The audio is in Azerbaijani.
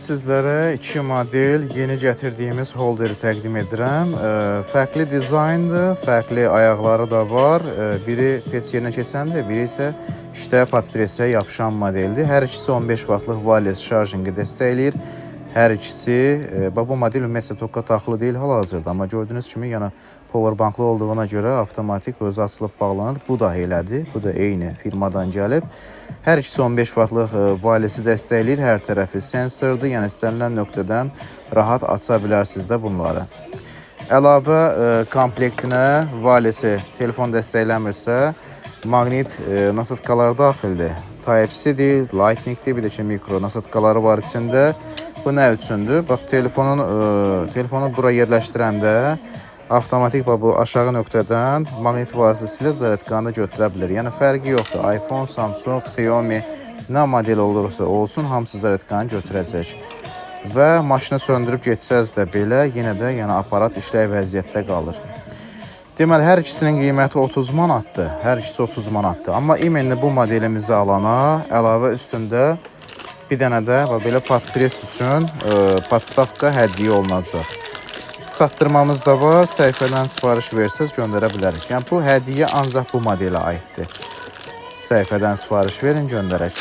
Sizlərə iki model yeni gətirdiyimiz holderi təqdim edirəm. Fərqli dizayndır, fərqli ayaqları da var. Biri pes yerinə keçəndir, biri isə işdə podpresə yapışan modeldir. Hər ikisi 15 vatlıq wireless charging-i dəstəkləyir. Hər ikisi, bax bu model ümumiyyətlə tokka taxılı deyil hal-hazırda, amma gördüyünüz kimi yəni powerbanklı olduğuna görə avtomatik özü açılıb bağlanır. Bu da elədir. Bu da eyni firmadan gəlib. Hər ikisi 15 vatlıq wireless-i dəstəkləyir. Hər tərəfi sensordur. Yəni istənilən nöqtədən rahat aça bilərsiniz də bunları. Əlavə komplektinə wireless-i telefon dəstəkləmirsə, maqnit nasatkaları daxildir. Type-C-dir, Lightning-dir, bir də ki mikro nasatkaları var içində. Bu nə üçündür? Bax telefonu bura yerləşdirəndə avtomatik bax bu aşağı nöqtədən maqnit vasitəsilə zaryadkanı da götürə bilər. Yəni fərqi yoxdur. iPhone, Samsung, Xiaomi nə model olursa olsun, hamısı zaryadkanı götürəcək. Və maşını söndürüb getsəz də belə, yenə də yəni aparat işlək vəziyyətdə qalır. Deməli, hər ikisinin qiyməti 30 manatdır. Hər ikisi 30 manatdır. Amma imenli bu modelimizi alana əlavə üstündə bir dənə də bax belə podpres üçün podstavka hədiyyə olunacaq. Çatdırmamız da var. Səhifədən sifariş versəz göndərə bilərik. Yəni bu hədiyyə ancaq bu modelə aiddir. Səhifədən sifariş verin, göndərək.